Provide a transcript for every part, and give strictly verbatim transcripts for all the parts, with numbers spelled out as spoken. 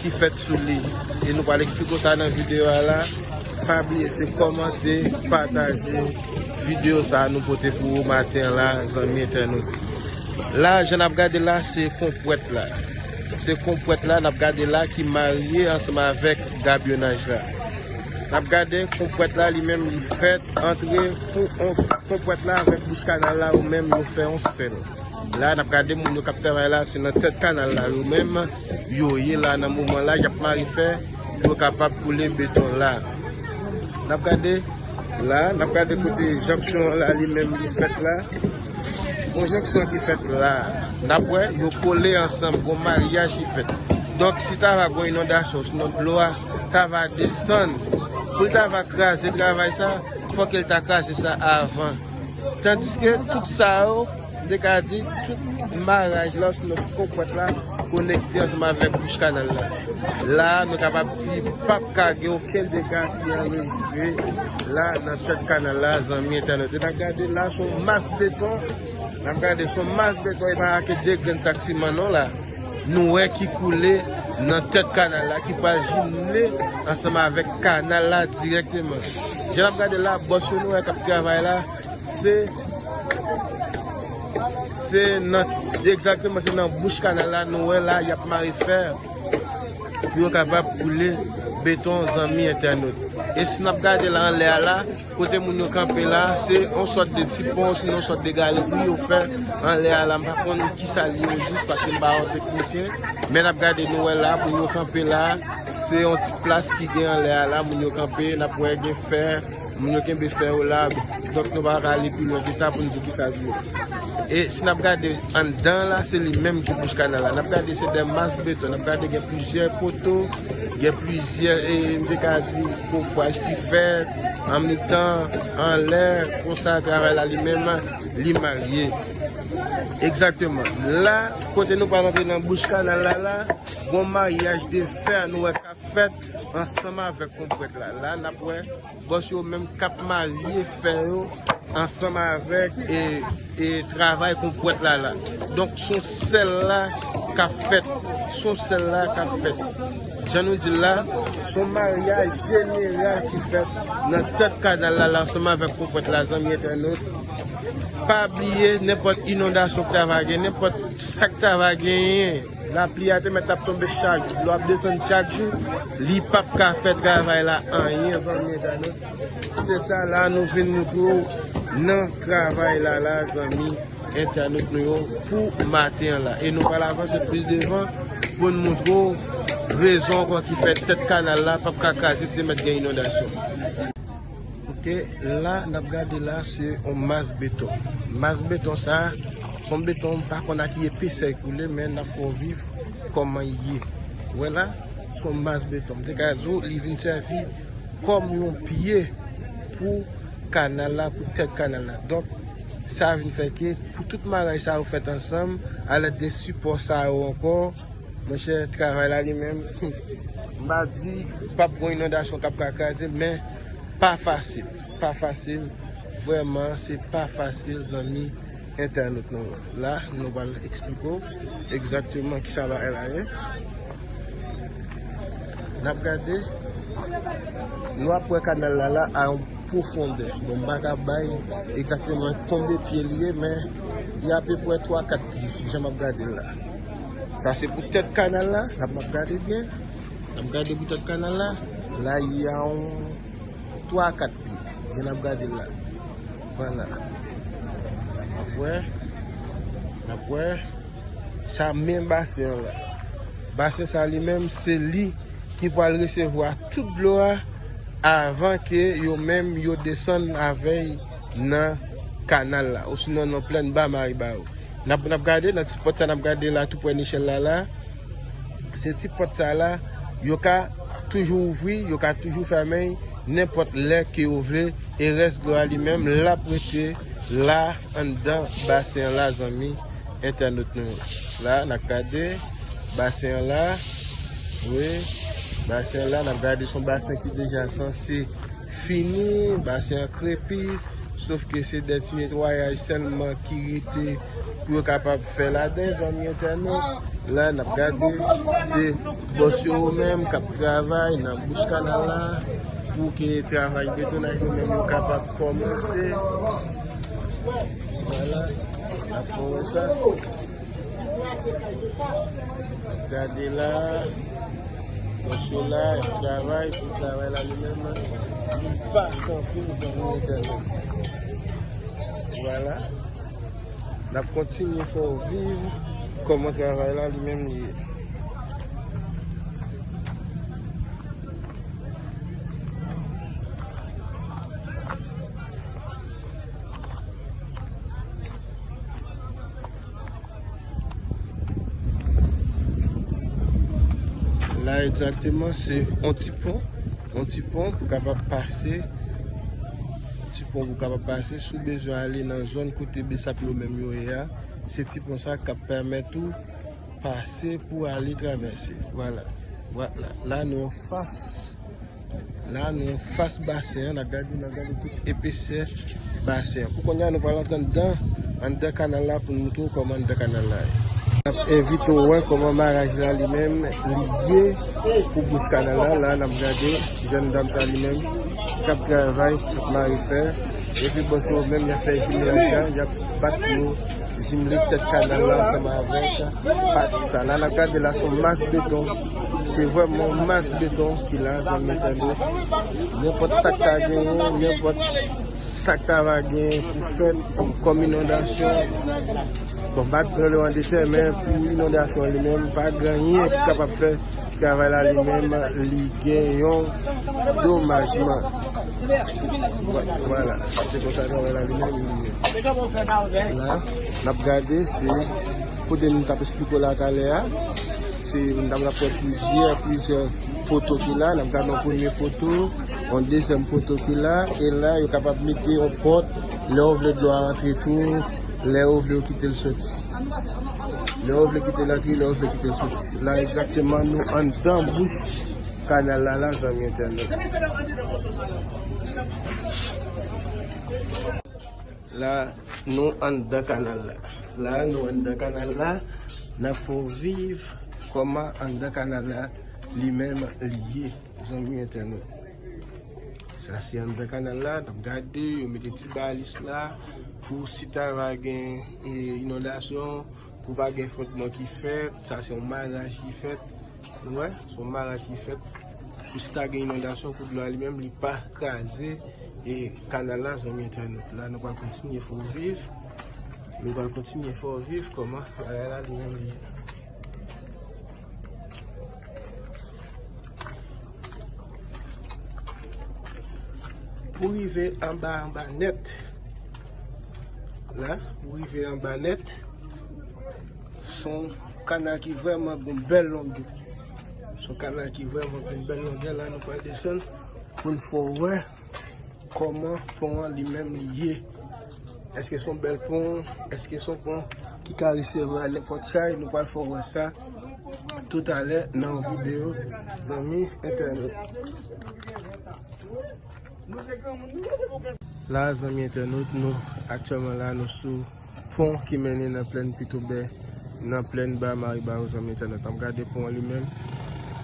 ki fèt sou li. E nou pral eksplike w sa nan videyo a la. Pa bliye, se kòmante, pataje videyo sa a nou pote pou ou maten an la, zanmi entènot. La, jan n ap gade la, se konpwèt la. Se konpwèt la, n ap gade la, ki marye ansanm avèk gabyonaj la. N ap gade konpwèt la, li menm, li fèt antre pou on, konpwèt la avèk bouch kanal la, yo menm, yo fè on sèl. La, n ap gade moun yo k ap travay la, se nan tèt kanal la, yo menm, yo ye la nan moman la, y ap mare fè, pou yo kapab koule beton la. N ap gade la, n ap gade kote jonksyon an la, li menm, li fèt la. Gon jonksyon ki fèt la. N ap wè, yo kole ansanm, gon maryaj ki fèt. Donk, si ta va gon inondasyon, sinon dlo a ta va desann, pou l ta va kraze travay sa, fòk l ta kraze sa avan. Tandiske tout sa yo, m te ka di, tout maraj la, sinon tout konpwèt la, konekte ansanm avèk bouch kanal la. La, nou kapab di, p ap ka gen okenn dega ki anrejistre la nan tèt kanal la, zanmi entènot. E n ap gade la, se yon mas beton. N ap gade, se yon mas beton, e pa ke de grenn sak siman non la. Nou wè ki koule nan tèt kanal la, ki pral jimle ansanm avèk kanal la dirèkteman. Jan n ap gade la, bòs yo nou wè k ap travay la, se, se nan, egzakteman, se nan bouch kanal la, nou wè la, y ap mare fè pou yo kapab koule beton, zanmi entènot. E si n ap gade la anlè a la, kote moun yo kanpe la, se yon sòt de ti pon, sinon yon sòt de galri yo fè anlè a la. M pa konn kisa li ye jis, paske m pa yon teknisyen. Men n ap gade, nou wè la, moun yo kanpe la, se yon ti plas ki gen anlè a la, moun yo kanpe, n ap wè gen fè, moun yo kenbe fè yo la. Donk, nou pa ka ale pi lwen ke sa pou n di kisa li ye. E si n ap gade anndan la, se li menm ki bouch kanal la. N ap gade, se de mas beton. N ap gade, gen plizyè poto, gen plizyè, e, m te ka di, kofraj ki fèt, an mitan, anlè, konsa, travay la li menm, li marye. Egzakteman. La, kote nou pral rantre nan bouch kanal la, la, gon maryaj de fè, nou wè k ap fèt ansanm avèk konpwèt la. La, n ap wè bòs yo menm k ap marye fè yo ansanm avèk, e, e, travay konpwèt la la. Donk, se yon sèl la k ap fèt. Se yon sèl la k ap fèt. Jan nou di l la, se yon maryaj jeneral ki fèt nan tèt kanal la, la ansanm avèk konpwèt la, zanmi entènot. Pa bliye, nenpòt inondasyon k ta va gen, nenpòt sa k ta va genyen, lapli a te mèt ap tonbe chak jou, dlo ap desann chak jou, li p ap ka fè travay la anyen, zanmi entènot. Se sa la nou vin montre w nan travay la la, zanmi entènot nou yo, pou maten an la. E nou pral avanse plis devan pou n montre w rezon ankò ki fè tèt kanal la p ap ka kraze, te mèt gen inondasyon. Ok, la n ap gade la, se yon mas beton. Mas beton sa, se yon beton, m pa konn a ki epesè l koule, men n ap fè w viv kòman l ye. Ou wè la, se yon mas beton. M te ka di w, li vin sèvi kòm yon pye pou kanal la, pou tèt kanal la. Donk, sa vin fè ke pou tout maraj sa yo fèt ansanm, alèd de sipò sa yo ankò, monchè, travay la li menm, m pa di p ap gon inondasyon k ap ka kraze, men pa fasil, pa fasil, vrèman, se pa fasil, zanmi entènot nou. La, nou pral eksplike w egzakteman kisa bagay la ye. N ap gade, nou ap wè kanal la la a yon pwofondè. Bon, m pa ka bay egzakteman konbyen pye li ye, men li apeprè twa kat pye, jan m ap gade l la. Sa se pou tèt kanal la, n ap, n ap gade byen. N ap gade pou tèt kanal la. La, li a yon twa kat pye. Jan n ap gade l la. Vwala. N ap wè. N ap wè. Sa men basen an la. Basen sa li menm, se li ki pral resevwa tout dlo a avan ke yo menm yo desann avè l nan kanal la, osinon nan plèn ba Maribaro. N ap, n ap gade nan ti pòt sa, n ap gade la tou prè nechèl la la. Se ti pòt sa la, yo ka toujou ouvri, yo ka toujou fèmen nenpòt lè ke yo vle. E rès dlo a li menm, l ap rete la anndan basen an la, zanmi entènot nou yo. La, n ap gade basen an la. Wi, basen an la, n ap gade, se yon basen ki deja sanse fini, basen an krepi, sof ke se de ti netwayaj sèlman ki rete pou yo kapab fè ladan, zanmi entènot. La, n ap gade, se bòs yo menm k ap travay nan bouch kanal la pou ke travay betonaj yo menm yo kapab kòmanse. Vwala, n ap fè w wè sa. N ap gade la, bòs yo la, y ap travay pou travay la li menm, li pa kanpe, zanmi entènot. Vwala. N ap kontinye fè w viv kòman travay la li menm li ye. La egzakteman, se yon ti pon, yon ti pon pou kapab pase, ti pon pou kapab pase. Si w bezwen ale nan zòn kote Besap yo menm yo ye a, se ti pon sa k ap pèmèt ou pase pou ale travèse. Vwala. Vwala. La, nou anfas. La, nou anfas basen an. N ap gade, n ap gade tout epesè basen an. Pou kounye a, nou pral antre anndan, anndan kanal la pou n moutre w kòman anndan kanal la ye. N ap envite w wè kòman maraj la li menm li ye pou bouch kanal la. La, n ap gade jèn dam sa li menm k ap travay, k ap mare fè. Epi bòs yo menm, y ap fè jimlaj la, y ap bat yo jimle tèt kanal la ansanm avèk pati sa la. N ap gade la, se yon mas beton. Se vrèman yon mas beton ki la, zanmi entènot. Nenpòt sa k ta genyen, nenpòt sa k ta va genyen pou fèt kòm inondasyon. Bon, m pa di trannblemanndetè, men pou inondasyon li menm, pa gen anyen ki kapab fè travay la li menm, li gen yon domajman. Vwa-, vwala, se konsa travay la li menm li ye. La, n ap gade, se kote nou t ap eksplike w la talè a. Se, nou t ap wè plizyè, plizyè poto ki la. N ap gade yon premye poto, yon dezyèm poto ki la. E la, yo kapab mete yon pòt. Lè w vle dlo a rantre tou, lè w vle w kite l soti. Lè w vle kite l antre, lè w vle kite l soti. La egzakteman, nou anndan bouch kanal la, la, zanmi entènot. La, nou anndan kanal la. La, nou anndan kanal la. N ap fè w viv kòman anndan kanal la li menm li ye, zanmi entènot. Sa se anndan kanal la, n ap gade, yo mete ti balis la pou si ta va gen, e, inondasyon, pou pa gen fwotman ki fèt, sa se yon maraj ki fèt. Nou wè, se yon maraj ki fèt. Pou si ta gen inondasyon, pou dlo a li menm, li pa kraze, e, kanal la, zanmi entènot. La, nou pral kontinye fè w viv. Nou pral kontinye fè w viv kòman bagay la li menm li ye. Pou rive anba, anba nèt, la, pou rive anba nèt, se yon kanal ki vrèman gen yon bèl longè. Se yon kanal ki vrèman gen yon bèl longè. La, nou pral desann pou n fè w wè kòman pon an li menm li ye. Èske se yon bèl pon? Èske se yon pon ki ka resevwa nenpòt chay? Nou pral fè w wè sa toutalè nan yon videyo, zanmi entènot. La, zanmi entènot, nou aktyèlman la, nou sou pon ki mennen nan plèn Pitobè, nan plèn Ba Maribawo, zanmi entènot. N ap gade pon an li menm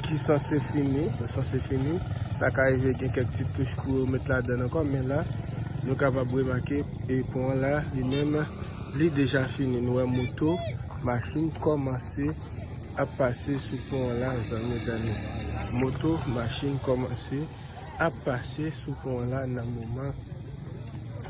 ki sanse fini, sanse fini. Sa ka rive gen kèk ti touch pou yo met ladann ankò, men la, nou kapab remake, e pon an la, li menm, li deja fini. Nou wè moto, machin kòmanse ap pase sou pon an la, zanmi entènot. Moto, machin kòmanse ap pase sou pon an la nan moman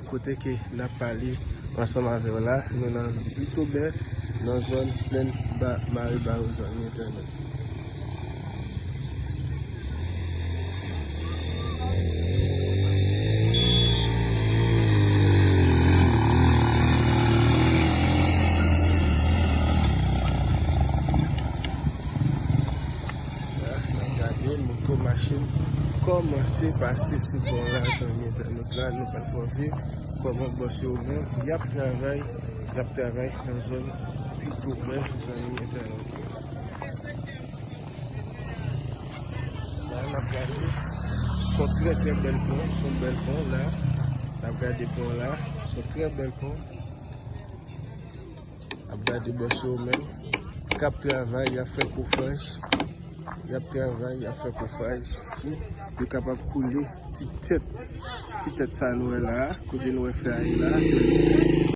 kote ke n ap pale ansanm avè w la. Nou nan Pitobè, nan zòn plèn Ba Maribawo, zanmi entènot. La, n ap gade moto, machin kòmanse pase sou pon la, zanmi entènot la, nou pral fè w viv kòman bòs yo menm, y ap travay, y ap travay nan zòn Pitobè, zanmi entènot. La, n ap gade, se yon trè, trè bèl pon, se yon bèl pon la, n ap gade pon la, se yon trè bèl pon. Ap gade bòs yo menm. k ap travay, y ap fè kofaj. Y ap travay, y ap fè kofaj. Yo kapab koule ti tèt, ti tèt sa nou wè la, kote nou wè fè a ye la, se